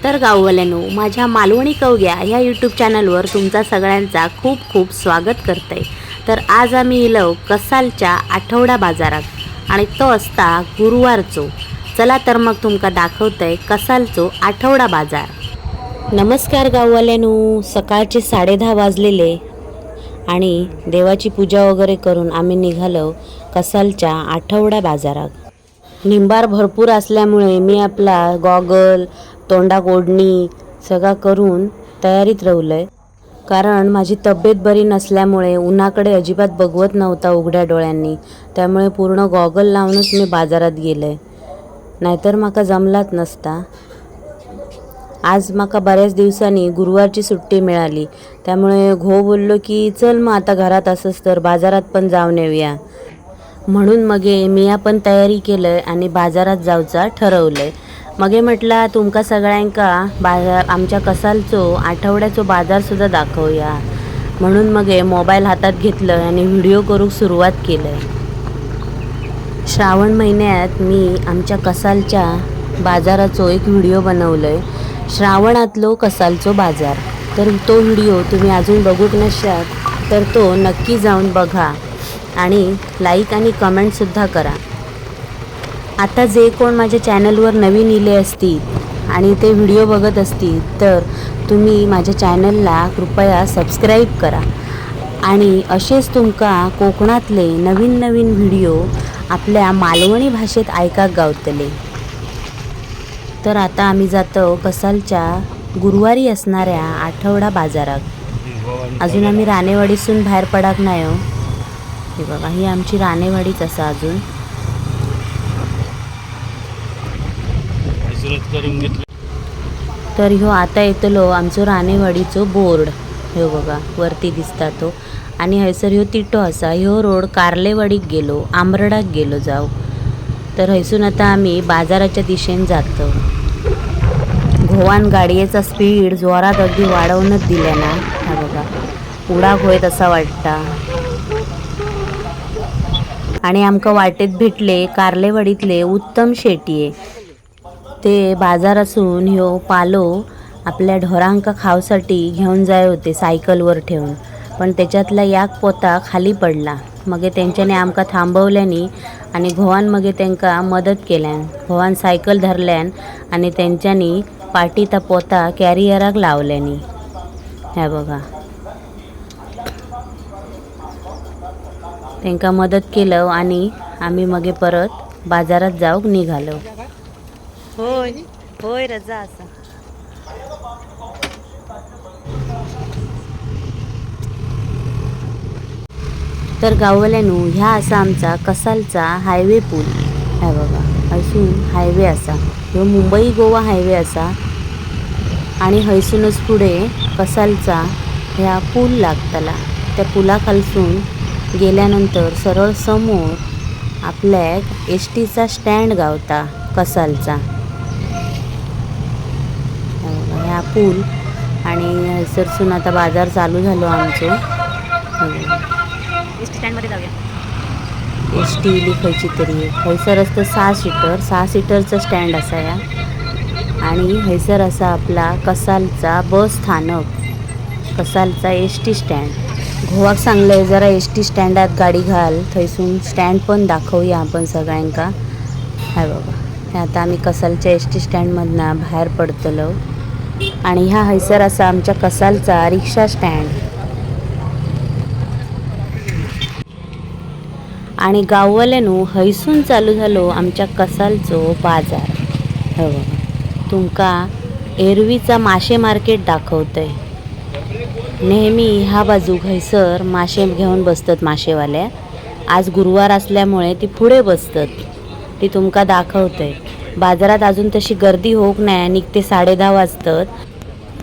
तर गाववाल्यांनो, माझ्या मालवणी कवग्या ह्या यूट्यूब चॅनलवर तुमचा सगळ्यांचा खूप खूप स्वागत करते. तर आज आम्ही इलो कसालच्या आठवडा बाजारात आणि तो असता गुरुवारचो. चला तर मग तुमका दाखवतंय कसालचो आठवडा बाजार. नमस्कार गाववाल्यांनो, सकाळचे 10:30 वाजलेले आणि देवाची पूजा वगैरे करून आम्ही निघालो कसालच्या आठवडा बाजारात. निंबार भरपूर असल्यामुळे मी आपला गॉगल, तोंडाक ओढणी सगळा करून तयारीत राहिलंय, कारण माझी तब्येत बरी नसल्यामुळे उन्हाकडे अजिबात बघवत नव्हता उघड्या डोळ्यांनी. त्यामुळे पूर्ण गॉगल लावूनच मी बाजारात गेले, नाहीतर माका जमलाच नसता. आज माका बऱ्याच दिवसांनी गुरुवारची सुट्टी मिळाली, त्यामुळे घो बोललो की चल मग आता घरात असंच तर बाजारात पण जाऊन येऊया. म्हणून मगे मिया पण तयारी केलं आणि बाजारात जाऊचा ठरवलंय. मगे म्हटला तुमका सगळ्यांका बाजार आमच्या कसालचो आठवड्याचो बाजारसुद्धा दाखवूया. म्हणून मगे मोबाईल हातात घेतलं आणि व्हिडिओ करूक सुरुवात केलं. श्रावण महिन्यात मी आमच्या कसालच्या बाजाराचो एक व्हिडिओ बनवलंय, श्रावणातलो कसालचो बाजार. तर तो व्हिडिओ तुम्ही अजून बघूक नसाल तर तो नक्की जाऊन बघा आणि लाईक आणि कमेंटसुद्धा करा. आता जे कोण माझ्या चॅनलवर नवीन इले असतील आणि ते व्हिडिओ बघत असतील तर तुम्ही माझ्या चॅनलला कृपया सबस्क्राईब करा आणि असेच तुमका कोकणातले नवीन नवीन व्हिडिओ आपल्या मालवणी भाषेत ऐकाक गावतले. तर आता आम्ही जातो कसालच्या गुरुवारी असणाऱ्या आठवडा बाजारात. अजून आम्ही राणेवाडीसून बाहेर पडाक नाही हो. हे बघा, ही आमची राणेवाडीच असा अजून. करून घेतलं. तर ह्यो आता येतलो आमचो राणेवाडीचो बोर्ड. ह्यो बघा वरती दिसता तो. आणि हयसर ह्यो तिटो असा. ह्यो रोड कारलेवाडीक गेलो, आंबरडाक गेलो जाव. तर हयसून आता आम्ही बाजाराच्या दिशेन जातो. घोवान गाडयेचा स्पीड जोरात अगदी वाढवूनच दिल्या ना. हा बघा, उडाक होयत असा वाटता. आणि आमका वाटेत भेटले कारलेवाडीतले उत्तम शेटये. ते बाजारासून ह्यो पालो आपल्या ढोरांका खावसाठी घेऊन जाय होते सायकलवर ठेवून, पण त्याच्यातला याक पोता खाली पडला. मगे त्यांच्याने आमका थांबवल्यानी आणि घोवान मगे त्यांका मदत केल्यान. घोवान सायकल धरल्यान आणि त्यांच्यानी पाटी ता पोता कॅरियराक लावल्यानी. ह्या बघा, त्यांका मदत केलं आणि आम्ही मगे परत बाजारात जाऊक निघालो. होय होय, रजा असा. तर गाववाल्यानो, ह्या असा आमचा कसालचा हायवे पूल. ह्या बघा, हयसून हायवे असा, ह्यो मुंबई गोवा हायवे असा. आणि हयसूनच पुढे कसालचा ह्या पूल लागतला. त्या पुलाखालसून गेल्यानंतर सरळ समोर आपल्याक एस टीचा स्टँड गावता कसालचा. ह्या पूल आणि हयसरसून आता बाजार चालू झालो आमचो. एस टी स्टँडमध्ये जाऊया. एस टी इली खंयची तरी. हयसर असतं 6 सीटर, 6 सीटरचं स्टँड असा या. आणि हयसर असा आपला कसालचा बस स्थानक, कसालचा एस टी स्टँड. घोवाक सांगलंय जरा एस टी स्टँडात गाडी घाल, थंयसून स्टँड पण दाखवूया आपण सगळ्यांका. हाय बाबा, हे आता आम्ही कसालच्या एस टी स्टँडमधनं बाहेर पडतलो. आणि ह्या हयसर असा आमच्या कसालचा रिक्षा स्टँड. आणि गाववाल्यानो, हयसून चालू झालो आमच्या कसालचो बाजार. हे बघा, तुमका एरवीचा मासे मार्केट दाखवतंय. नेहमी ह्या बाजूक हयसर मासे घेऊन बसतात मासेवाल्या. आज गुरुवार असल्यामुळे ती पुढे बसतात, ती तुमका दाखवतंय. बाजारात अजून तशी गर्दी होऊक नाही, निघते 10:30 वाजतात.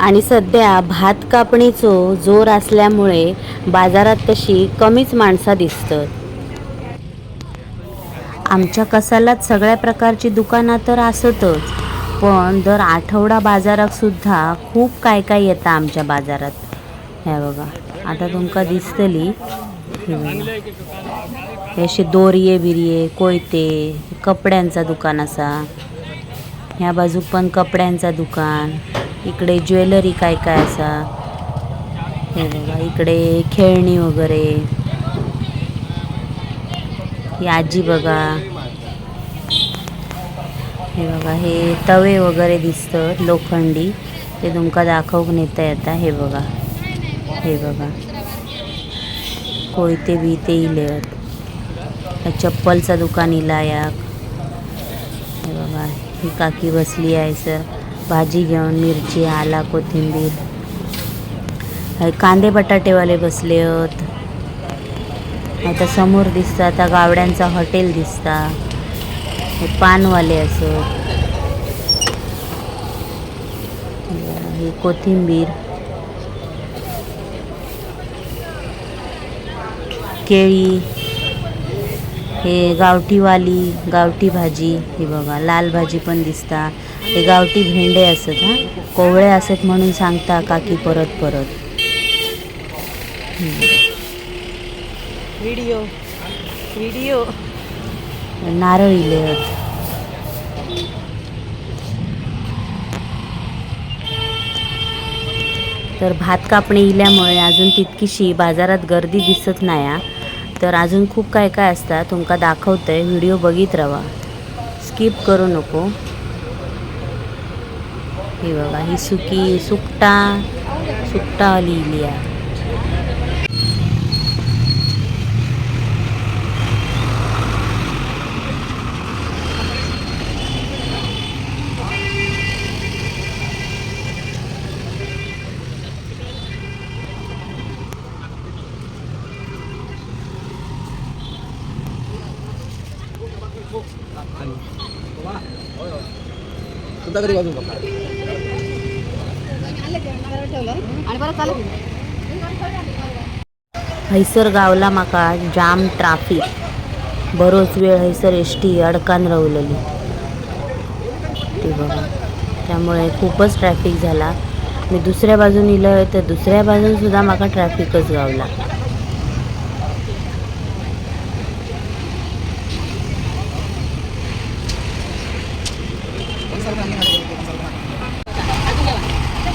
आणि सध्या भात कापणीचो जोर असल्यामुळे बाजारात तशी कमीच माणसा दिसतात. आमच्या कसालात सगळ्या प्रकारची दुकाना तर असतच, पण दर आठवडा बाजारात सुद्धा खूप काय काय येतं आमच्या बाजारात. हे बघा, आता तुमका दिसतली. हे बघा, हे असे दोरये बिरये, कोयते, कपड्यांचा दुकान असा. ह्या बाजूक पण कपड्यांचा दुकान, इकडे ज्वेलरी काय काय असा. हे बघा इकडे खेळणी वगैरे. ही आजी बघा. हे बघा हे तवे वगैरे दिसतात लोखंडी, ते तुमका दाखवूक नेता येता. हे बघा, हे बघा कोयते बिते इले. चप्पलचा दुकान इला याक. हे बघा ही काकी बसली आहे सर भाजी घेऊन, मिरची आला कोथिंबीर. हे कांदे बटाटेवाले बसले आहेत. आता समोर दिसता आता गावड्यांचा हॉटेल दिसता. हे पानवाले असत. हे कोथिंबीर, केळी, हे गावठीवाली गावठी भाजी. ही बघा लाल भाजी पण दिसता. हे गावठी भेंडे असत, हा कोवळे असत म्हणून सांगता काकी परत परत. Video video. नारळ इले आहेत. तर भात कापणी इल्यामुळे अजून तितकीशी बाजारात गर्दी दिसत नाही हा. तर अजून खूप काय काय असता तुमका दाखवतंय, व्हिडिओ बघित राहा, स्किप करू नको. हे बघा ही सुकी सुकटा सुकटा लिहिली आहे. तुमचा घरी बाजू बघा. आणि परत चालू. हैसर गावला माका जाम ट्राफिक, बरोच वेळ हैसर एस टी अडकान रवलेली ती बघा, त्यामुळे खूपच ट्रॅफिक झाला. मी दुसऱ्या बाजून इलं तर दुसऱ्या बाजून सुद्धा माका ट्रॅफिकच गावला.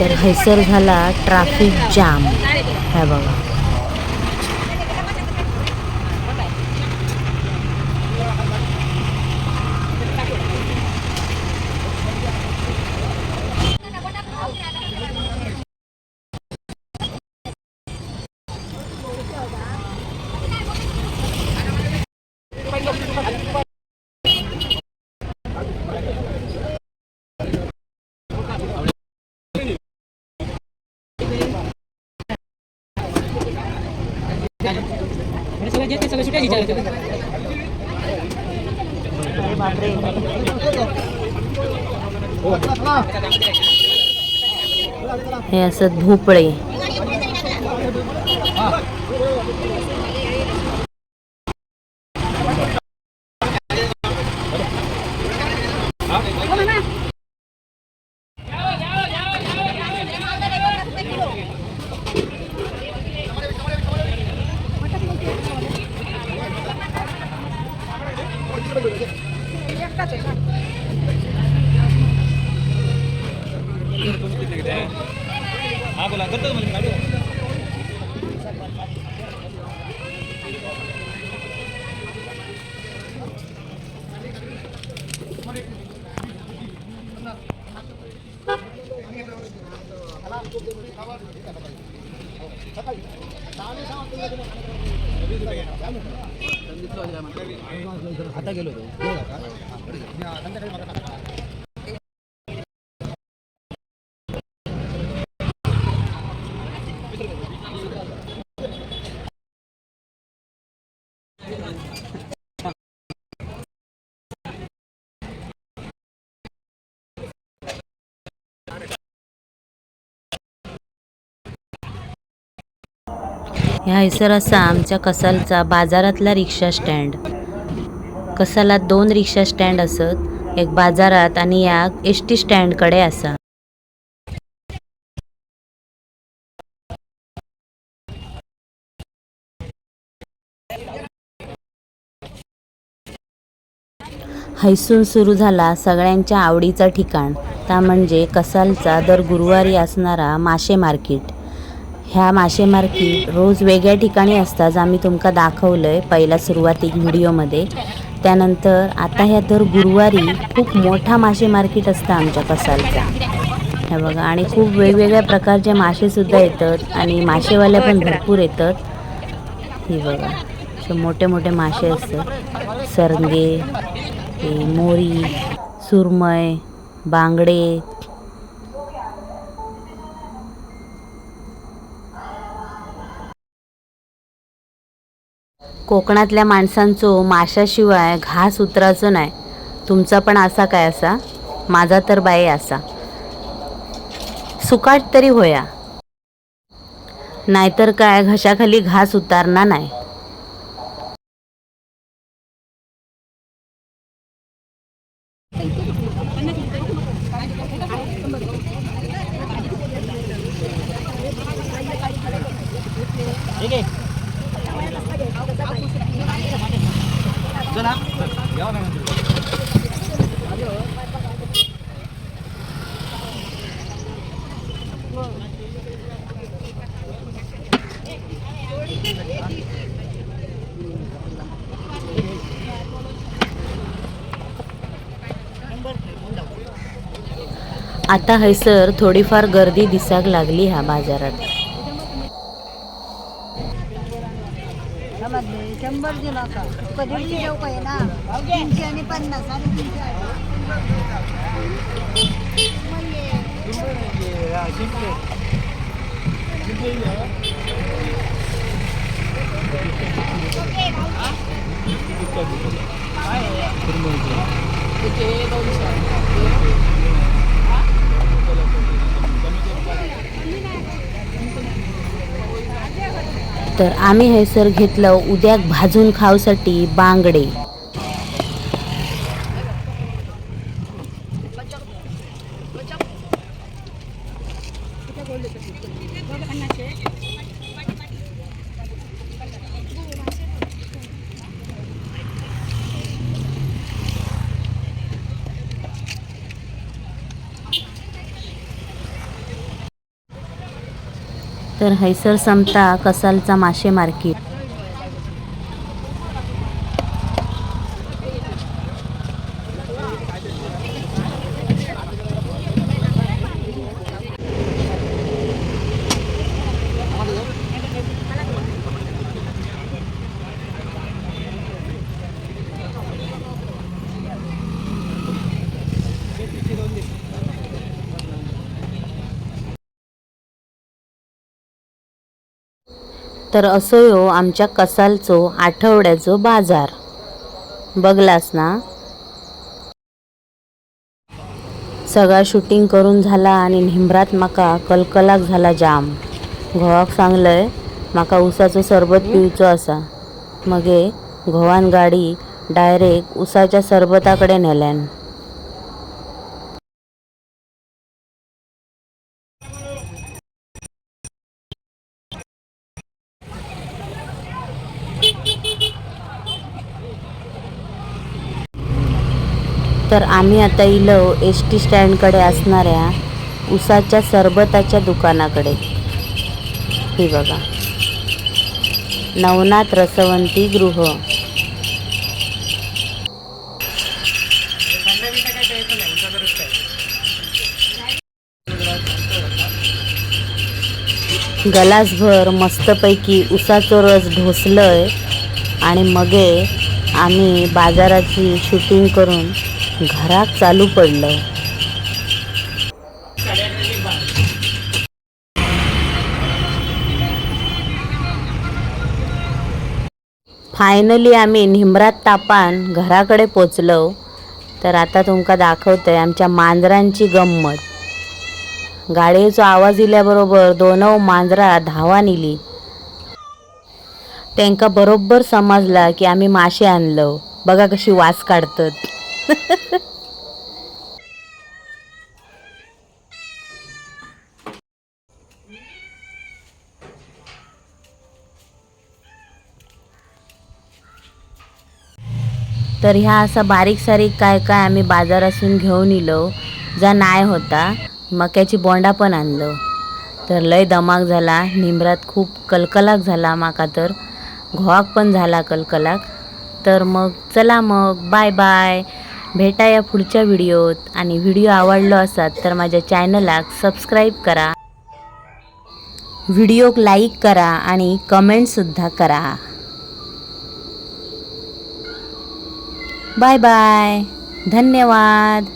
तर हैसर झाला ट्रॅफिक जाम. ह्या बघा. हे असं भोपळे. हा बोला, करतो तुम्हाला गाडी. आता गेलो होतो. ह्या हैसर असा आमच्या कसालचा बाजारातला रिक्षा स्टँड. कसालात दोन रिक्षा स्टँड असत, एक बाजारात आणि एक एस टी स्टँड कडे असा. हैसून सुरू झाला सगळ्यांच्या आवडीचा ठिकाण, ता म्हणजे कसालचा दर गुरुवारी असणारा मासे मार्केट. ह्या मासे मार्केट रोज वेगळ्या ठिकाणी असतात, आम्ही तुमका दाखवलंय पहिला सुरुवातीक व्हिडिओमध्ये. त्यानंतर आता ह्या दर गुरुवारी खूप मोठा मासे मार्केट असतं आमच्या कसालचा. हे बघा, आणि खूप वेगवेगळ्या प्रकारचे मासेसुद्धा येतात आणि मासेवाल्या पण भरपूर येतात. हे बघा, असे मोठे मोठे मासे असतात, सरंगे, हे मोरी, सुरमय, बांगडे. कोकणातल्या माणसांचो माशाशिवाय घास उतराचो नाही. तुमचा पण असा काय असा? माझा तर बाई असा सुकाट तरी होया, नाहीतर काय घशाखाली घास उतारणार नाही. ठीक आहे, चला या मॅडम. आता हैसर थोडीफार गर्दी दिसाक लागली ह्या बाजारात. समजले, 100 दिला का? तुका 150 देऊ काय ना? 300 आणि 50 आणि 300. तर आम्ही हैसर घेतलं उद्याक भाजून खावसाठी बांगडे. तर हैसर संपता कसालचा मासे मार्केट. तर असो ह्यो आमच्या कसालचो आठवड्याचो बाजार. बघलास ना, सगळा शूटिंग करून झाला आणि निमरात माका कलकलाक झाला जाम. घोवाक सांगलंय माका उसाचो सरबत पिवचो असा. मगे घोवान गाडी डायरेक्ट उसाच्या सरबताकडे नेल्यान. तर आम्ही आता इलो एस टी स्टँडकडे असणाऱ्या उसाच्या सरबताच्या दुकानाकडे. ही बघा, नवनाथ रसवंती गृह. गलासभर मस्तपैकी उसाचो रस ढोसलंय आणि मगे आम्ही बाजाराची शूटिंग करून घरात चालू पडलो. फायनली आम्ही निमरात तापान घराकडे पोचलो. तर आता तुमका दाखवतंय आमच्या मांजरांची गंमत. गाडयेचो आवाज इल्याबरोबर दोनव मांजरा धावान इली. त्यांका बरोबर समजला की आम्ही मासे आणलो. बघा कशी वास काढतत. तर ह्या असा बारीक सारीक काय काय आम्ही बाजारासून घेऊन इलो, जा नाय होता. मक्याची बोंडा पण आणलं. तर लय दमाग झाला निमरात, खूप कलकलाक झाला माका, तर घोवाक पण झाला कलकलाक. तर मग चला मग बाय बाय, भेटा या पुढच्या व्हिडिओत. आणि व्हिडिओ आवडलो असात तर माझ्या चॅनलाक सबस्क्राईब करा, व्हिडिओक लाईक करा आणि कमेंटसुद्धा करा. बाय बाय, धन्यवाद.